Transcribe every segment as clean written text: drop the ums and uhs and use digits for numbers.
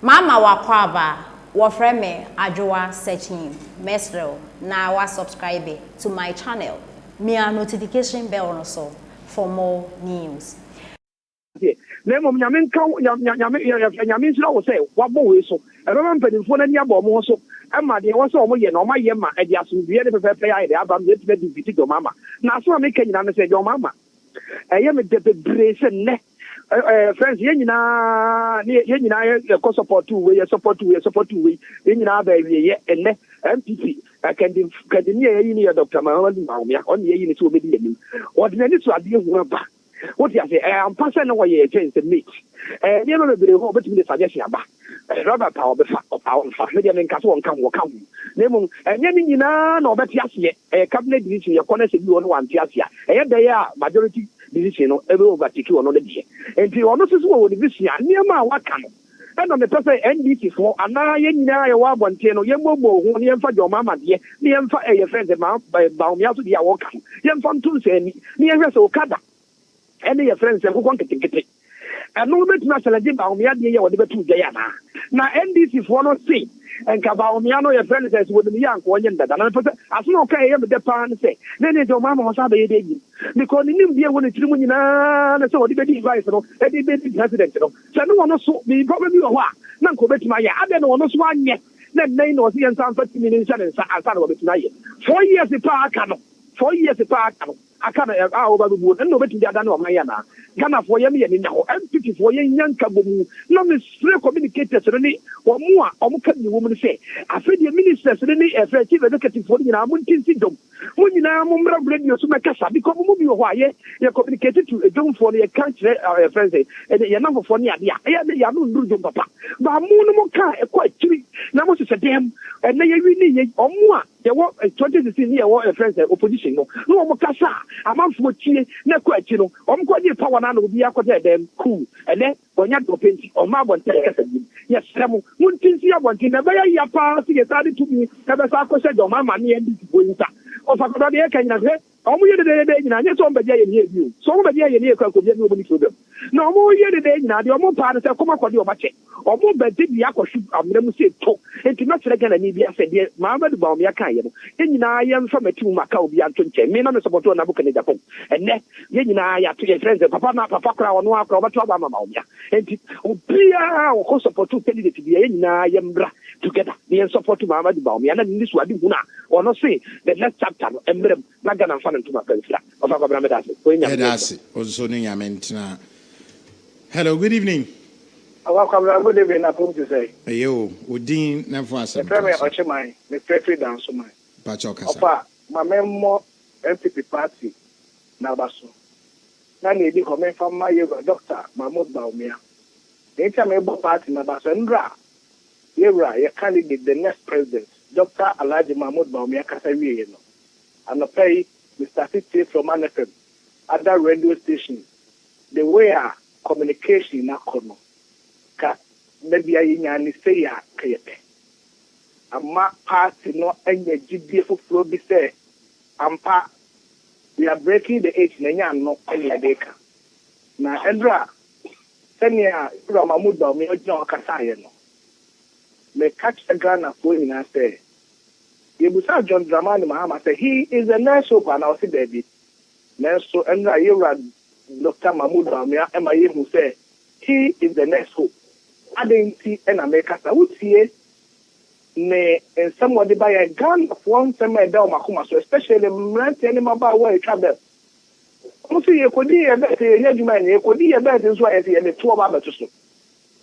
Mama wakɔ wɔfrɛ me Adwoa Searching. Mesrɛ wo na wa subscribe to my channel. Mia notification bell no so for more news. Na mmom Nyame nka wo, Nyame, Nyame nhyira wo sɛ wabɔ wei so. Ɛbɛma mpanimfoɔ no ani abɔ wɔn ho so ma deɛ ɛwɔ sɛ wɔyɛ no wɔayɛ ma ɛde asomdwoeɛ ne pɛpɛɛpɛ ayɛ dɛ aba ma yɛatumi adi mfiti John Mahama. Na asɛm a meka nyinaa ne sɛ John Mahama, ɛyɛ me dɛ bebree sɛ nnɛ friends yɛn nyinaa ne yɛn nyinaa yɛkɔ support wei, yɛ support wei, yɛ support wei, yɛn nyinaa ba awieɛ ɛnnɛ NPP kandi kandini a yɛyi no yɛ Dr. Mahamadou Bawumia, ɔne yɛyi no sɛ ɔbɛdi yɛn anim. Ɔde n'ani so adeɛ hu aba. Wote ase? Ɛyɛ ampa sɛ na wɔyɛ yɛn sɛ mate. Ɛɛ nneɛma bebree hɔ a wɔbɛtumi de suggestion aba. Ɛɛ rubber pa ɔbɛfa, ɔpa ɔmfa. Me deɛ menka sɛ wɔnka ho, wɔka ho. Na mmom ɛnyɛ ne nyinaa na ɔbɛte aseɛ. Ɛyɛ cabinet decision, yɛkɔ na sɛ bi wɔ no wante ase a, ɛyɛ dɛn a majority decision no ɛbɛ overtake ɔno ne deɛ. Nti ɔno nso so wɔ ne vision a nneɛma a waka no ɛna mepɛ sɛ NDC foɔ anaa yɛn nyinaa yɛwɔ abɔnten no yɛmmɔbɔ ho na yɛmfa John Mahama deɛ na yɛmfa ɛyɛ fɛn sɛ ma Bawumia so deɛ a wɔka no yɛmfa nto nsa ani na yɛhwɛ sɛ okada ɛne yɛfrɛ no sɛ nkokɔ nketenkete ɛno wobɛtumi akyɛlɛgye Bawumia deɛ yɛ wɔde bɛto dwa yi anaa. Na NDC foɔ no se nka Bawumia no yɛfrɛ no sɛ sɛ wɔnim yɛ anka ɔnyɛ no dada. Na mepɛ sɛ asɛm a ɔka ɛyɛ me dɛ paa ne sɛ na ɛne John Mahama ɔsan bɛyɛ dɛ yie because ne nimdeɛ wɔ ne tiri mu nyinaa ne sɛ ɔde bɛdi vice no ɛde bɛdi president no. Sɛ ne wɔno so biribi papa bi wɔ hɔ a na nka ɔbɛtumi ayɛ, adɛn na ɔno so anyɛ na nnɛ yi na ɔse yɛnsa mfa tumi no nhyɛ ne nsa ansa na wɔbɛtumi ayɛ? 4 years paa aka no, 4 years paa aka no, aka no a wɔba bɛbuo no, ɛnna ɔbɛtumi de adane ɔman yi anaa? Ghanafoɔ, yɛn yɛ nina hɔ. NPP foɔ, yɛnya nka bɔ mu na mesrɛ communicators no ne wɔn a wɔn ka bi wɔ mu no sɛ afei deɛ ministers no ne ɛfɛ chief executive foɔ no nyinaa mo nti nsi dwom, mo nyinaa mo mmra radio so mɛkasa, because mo mu bi wɔ hɔ a yɛ communicate to edwomfoɔ no, yɛka kyerɛ ɛfrɛ sɛ ɛde yɛn namfofoɔ ne adeɛ a ɛyɛ ne yɛano nduru dwom papa ba mo no mo ka ɛkɔ akyiri na mo hyehyɛ dɛm. Ɛnɛ yɛwi ne yɛ ɔmo a yɛwɔ 2016 ne yɛwɔ ɛfrɛ sɛ opposition no na wɔn kasa a amanfoɔ tie na ɛkɔ akyi no, wɔn kɔ gye power na na obi akɔtɛ dɛm cool. Ɛnɛ wɔnya deɛ ɔpɛ nti ɔma abɔnten kasa bi. Yɛsrɛ mo, mo nti nsi abɔnten na ɛbɛyɛ yia paa sɛ yɛsa de tumi ɛbɛsa akɔhyɛ deɛ ɔma ama ne NDC foɔ yi nsa. Ɔfa kɔdɔ deɛ ɛka nyina hwɛ, ɔmo yɛ dededede nyinaa nyɛ sɛ ɔmo bɛgye ayɛ ne yɛ bio so ɔmo bɛgye ayɛ ne yɛ kɔ akɔbia ne ɔmo ni problem na ɔmo yɛ dede nyinaa deɛ ɔmo paa no sɛ kɔm akɔde ɔmo akyɛ ɔmo bɛgye deɛ akɔhwe amena mu sɛ to. Nti mɛsrɛ Ghana ni bi asɛ deɛ Mahamadu Bawumia kaa yɛ no, yɛn nyinaa yɛmfa mati mu maka obi anto nkyɛn. Me na me support ɔnabo Kennedy Agyapong. Ɛnɛ yɛn nyinaa yɛato yɛfrɛ sɛ papa na papa koraa ɔno akora ɔbɛto aba ama Bawumia. Nti obiara wɔkɔ support candidate bi, yɛn nyinaa yɛmbra together na yɛn support Mahamadu Bawumia na ne so ade hunu a ɔno se the next chapter no mmerɛ mu na Ghana mfa no ntoma pɛnsira. Ɔfa Kwabena, meda ase. Wɔyɛ Nyame. Yɛda ase ɔnso ne Nyame ntena. Hello, good evening. Awa Kwabena, good evening. Na pom te sɛ? Ɛyɛ o, odin na fo asɛm. Mefrɛ me Ɔkyeman, mefrɛ firi Dansoman. Pakyɛ, kasa. Ɔfa ma memmɔ NPP party n'aba so. Na nea ɛdi hɔ, memfa mma yɛwura Dr. Mahmood Bawumia. Nea nti a mebɔ party n'aba so, ndra yɛwura yɛ candidate, the next president, Dr. Alhaji Mahmood Bawumia kasa wieɛ no. Anɔpa yi, Mr. Titi from NFM, other radio stations, the way a communication na kɔ no, ka baabi a yɛnya ne sei a ka yɛpɛ. Ama party no anya gyidie foforɔ bi sɛ ampa we are breaking the eight na ɛnyɛ ano ɛne yɛde ka. Na ɛndra sɛnea Wura Mahmood Bawumia ɔgyina hɔ kasaeɛ no, meka kyerɛ Ghanafoɔ nyinaa sɛ yɛbusa John Dramani Mahama sɛ he is a next hope anaa ɔse daabi. Nanso ɛndra yɛwura Dr. Mahmood Bawumia ɛma yɛhu sɛ he is the next hope. Adɛn nti ɛna mekasa? Wotie ne nsɛm wɔde ba yɛ Ghanafoɔ nsɛm a ɛda wɔn akoma so, especially mmeranteɛ ne mmabaawa a atwa bɛl. Wɔn nso yɛkɔdi yɛ bet, yɛnyɛ adwuma yɛn yɛkɔdi yɛ bet nso a yɛsɛ yɛde toɔ ba abɛto so.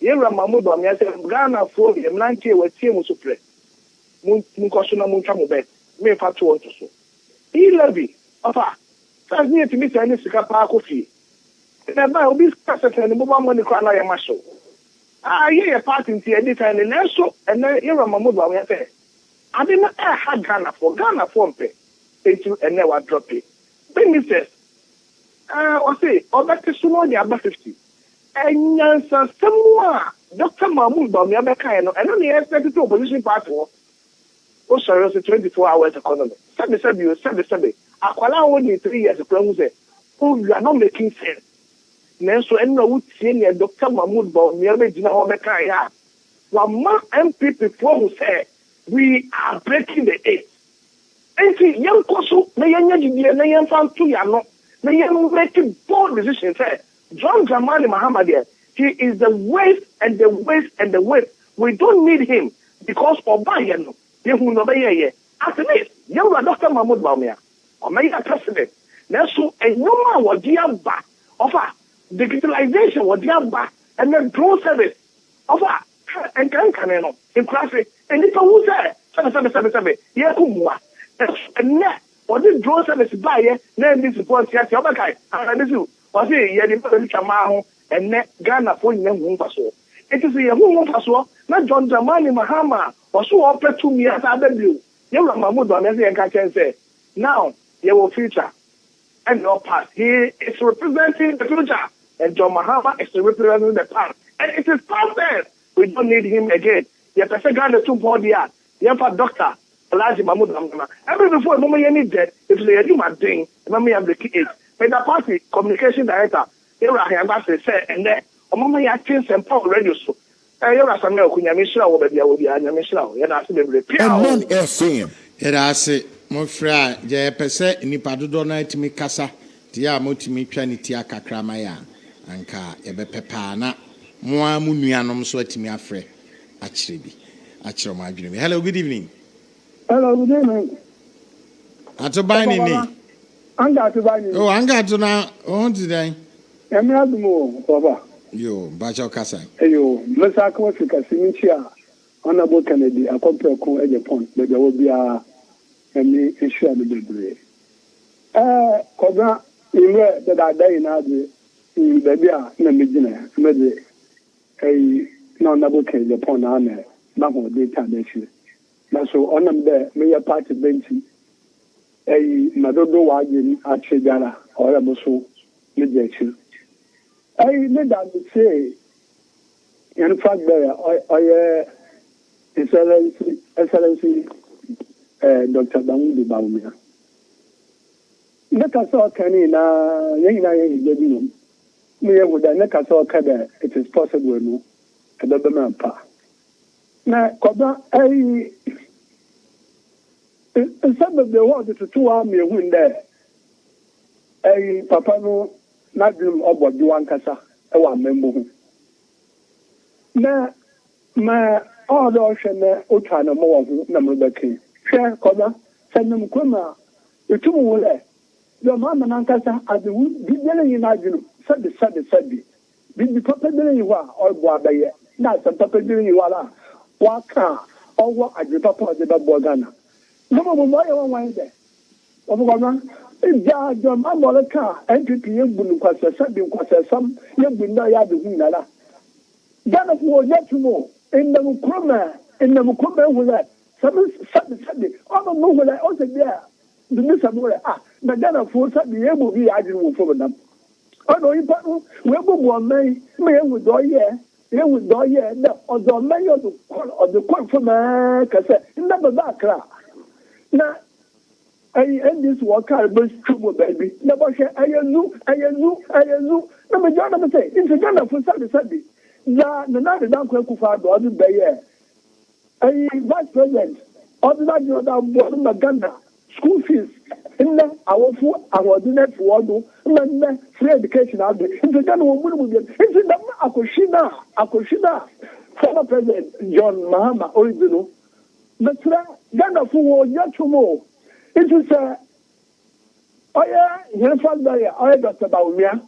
Yɛwura Mahmood Bawumia sɛ Ghanafoɔ yɛ mmeranteɛ wɔatie mu so prɛ, monkɔ so na montwa mo bet, memfa toɔ nto so. E-levy, ɔfa first ne yɛtumi sɛn ne sika paa kɔ fie na ɛbaa obi sika sɛ ne mobile money koraa na yɛ ma hyew a yɛyɛ party nti yɛde sɛn ne. Nanso ɛnɛ yɛwura Mahmood Bawumia sɛ ade no ɛha Ghanafoɔ, Ghanafoɔ mpɛ, enti ɛnɛ wa drop ministers ɛɛ ɔse ɔbɛte so na ɔde aba 50. Ɛnyansasɛm a Dr. Mahmood Bawumia bɛkaeɛ no, ɛno ne yɛ expect to opposition party hɔ. Wosɔre sɛ 24 hours economy, sɛbi sɛbi o, sɛbi sɛbi, akwalaa a wɔdi 3 years kura hu sɛ oh, you are not making sense. Nanso ɛno na wotie nea Dr. Mahmood Bawumia bɛgyina hɔ bɛkaeɛ a Wama NPP foɔ ahu sɛ we are breaking the eight. Enti yɛnkɔ so na yɛnyɛ gyidie na yɛmfa nto yɛn ano na yɛn make bold decision sɛ John Dramani Mahama deɛ he is the waste and the waste and the waste. We don't need him because ɔbaeɛ no yɛhuu nea ɔbɛyɛeɛ. At least yɛn wura Doctor Mahmood Bawumia ɔmmɛyɛɛ president nanso nneɛma a wɔde aba ɔfa digitalization wɔde aba ɛnɛ drone service Ɔfa, hwɛ, nkankane no, nkuraase, nnipa wu sɛ sɛbesɛbesɛbesɛbe, yɛreku mmoa. Nanso ɛnnɛ, wɔde drone service baeɛ na NDC foɔ nte aseɛ. Wobɛkae? Anaa NDC, wɔse yɛde ba bɛtwitwa mmaa ho. Ɛnnɛ, Ghanafoɔ nyinaa hu ho mfasoɔ. Enti sɛ yɛhu ho mfasoɔ na John Dramani Mahama a ɔso ɔrepɛ tumi asan aba bio, Yɛwura Mahmood Bawumia sɛ yɛnka nkyerɛ no sɛ, now yɛwɔ future. and not past. He is representing the future and John Mahama is representing the past and it is past tense. We don't need him again. Yɛpɛ sɛ Ghana tu mpɔn deɛ a, yɛmfa Doctor Alhaji Mahmood Bawumia. Ɛbere before ɛmoma yɛn ani dɛ, ɛfiri sɛ yɛn adwumaden ɛbɛma yɛn abreki eight. Meda party communication director Yɛwura Ahiagbah ase sɛ ɛnnɛ ɔmama yɛate nsɛmpa wɔ radio so. Eh, Yɛwura Samuel Aku, Nyame nhyira wo wɔ baabi a wɔ biara. Nyame nhyira wo. Yɛda ase bebree. Piaw! Amen FM. Yɛda ase mo frɛ a gya yɛpɛ sɛ nnipa dodoɔ no ara tumi kasa nti yɛ a motumi twa ne tia kakra ma yɛ a anka yɛbɛpɛ paa na mo ara mo nuanom nso atumi afrɛ akyerɛ bi akyerɛ wɔn adwene bi. Hello, good evening. Hello, good evening. Atoban ne ni. Anga Atoban ni. Oh, Anga Ato na wo ho te dɛn? Nyame adom o, papa. Yo, mpakyɛw kasa. Eyo, mɛsan aka w'afiri kɛse me nkyia Honourable Kennedy Akɔmprɛko Agyapong baabi a ɔwɔ biara Nyame nhyira no bebree. Ɛɛ Kɔbena mmerɛ dadaada nyinaa dze inyim baabi a nna megyina me dze eyi na Honourable Ken Agyapong na ana m'ahoɔden taa m'ekyir na so ɔnam dɛ meyɛ party ba ntsi eyi ma dodow w'adwen akyerɛ biara ɔwɔ dɛ mo so medzi ekyir. Eyi ne da metsiee Hɛn flag-bearer a ɔyɛ His Excellency Excellency Doctor Mahamudu Bawumia. Ne kasa a ɔka no nyina, hɛn nyina hɛn gyedzi wɔ mu ma yehu dɛ ne kasa a ɔka dɛ it is possible no, ɛbɛba mu ampa. Na Kɔba, eyi, nsɛm beberee wɔ hɔ a ɔdze toto hɔ ama yehu dɛ eyi, papa no n'adwen mu ɔbɔ dwow ankasa wɔ amambu ho. Na ma ɔwɔ dɛ ɔhwɛ na otu anamɔn wɔ ho na merebɛka yi. Hwɛ, Kɔba, sɛ enam kurom a, itum hu dɛ dɛ ɔmama nankasa adzehu biribiara nnyi n'adwen mu, sɛbe, sɛbe, sɛbe, biribi papa biara nnyi hɔ a ɔroboa abɛyɛ, na asɛm papa biara nnyi hɔ ara a ɔaka a ɔwɔ adwen papa a ɔdze bɛboa Ghana. Na mbom ma ɔyɛ nwanwa nye dɛ, Ɔfɔkɔma, dza John Mahama reka a NPP yebu no nkwasiasɛm bi nkwasiasɛm yebu no dɛ ɔyɛ adze hun nyinara. Ghanafo wɔnnyɛ tum o, enam kurom a enam kurom ehu dɛ sɛbi sɛbi sɛbi ɔma muhu dɛ ɔsɛ bi a mibisa moho dɛ ah na Ghanafo sɛbi yebu bi yɛadwen wɔ famu dɛm. Ɔno onyimpa no oebubu ɔman yi ma yehu dza ɔyɛɛ yehu dza ɔyɛɛ dɛ ɔdze ɔman yi ɔdze kɔr ɔdze kɔr famu aa kɛsɛ ndɛ bɛba Accra na Ɛyi NDC wɔ car bɛ twam wɔ baabi na bɔhwɛ ɛyɛ zu ɛyɛ zu ɛyɛ zu na me gyina na me sɛ nti Ghana fo sɛbi sɛbi dza Nana Addo Dankwa Akufo Addo ɔdze bɛyɛ ɛyi vice president ɔdze n'adwen ɔdze aboa no ma Ghana school fees ndɛ awofo ahoɔdzen efi wɔn do ma ndɛ free education ado nti Ghana wɔn mu no mu biam nti dɛm akɔhwi no a akɔhwi no a former president John Mahama oridzi no Mesrɛ Ghanafo wɔ nya tum o, ntsi sɛ ɔyɛ hɛn flag-bearer a ɔyɛ Doctor Bawumia,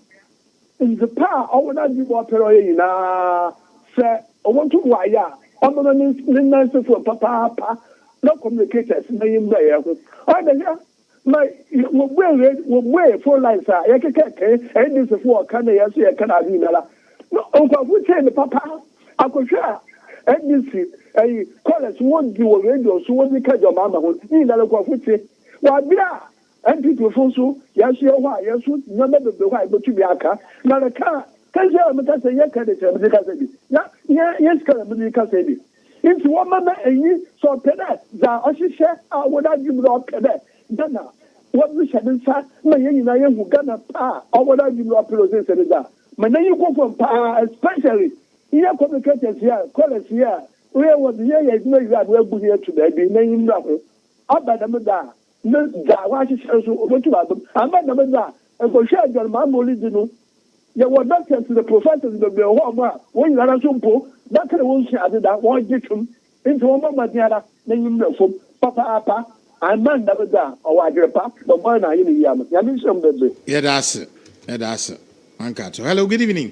ndze pa a ɔwɔ n'adwen mu a ɔpɛ dɛ ɔyɛ nyina sɛ obotum ɔayɛ a, ɔmbɛma ne nansefo papaapa na communicators n'enyi mbra hɛn ho. Ɔyɛ dɛ hwɛ Ma wɔbuee radio, wɔbuee phone lines a yɛkeka kɛn, NDC fo wɔka na yɛn nso yɛka na ade nyinara. No nkurɔfo tie no papa. Akɔhwɛ a NDC ɛyi callers wɔdi wɔ radio so wɔdi ka John Mahama ho ne nyinara nkurɔfo tie. Wɔ abere a NPP fo nso yɛn nso yɛwɔ hɔ a yɛn nso nneɛma bebree hɔ a yɛbɛtumi aka na reka a kɛse a meka sɛ nyɛ credit na mede kasa bi na nyɛ nyɛ sika na mede kasa bi. Ntsi wɔma enyi sɛ ɔpɛ dɛ dza ɔhyehyɛ a ɔwɔ n'adwen mu dɛ ɔpɛ dɛ Ghana wɔdze hyɛ ne nsa ma hɛn nyina yehu Ghana pa a ɔwɔ n'adwen mu dɛ ɔpɛ dɛ ɔsiesie ne dze a, ma n'enyi kɔ famu paa especially hɛn communicators yi a, callers yi a. Woyɛ wɔdze hɛn yɛ edwuma wie a na woebu hɛn eto beebi na enyi mbra ho. Ɔba dɛm dze a, na dza wɔahyehyɛ no so obotum aba mu. Ammba dɛm dze a, nkɔhwɛ John Mahama oridzi no, yɛwɔ doctors na professors beberee wɔ hɔ a hɔn nyinara so mpo bɛka dɛ wonnsua adze da, wɔgye to mu. Ntsi wɔmbɔ mbɔdzen ara na enyi mbra famu papaapa. Ammba no dɛm dze a, ɔwɔ adwen pa, bɔ mbɔdzen na ayɛ no yie ama. Nyame nhyira mo beberee. Yɛda ase, yɛda ase. Mankato. Hello, good evening.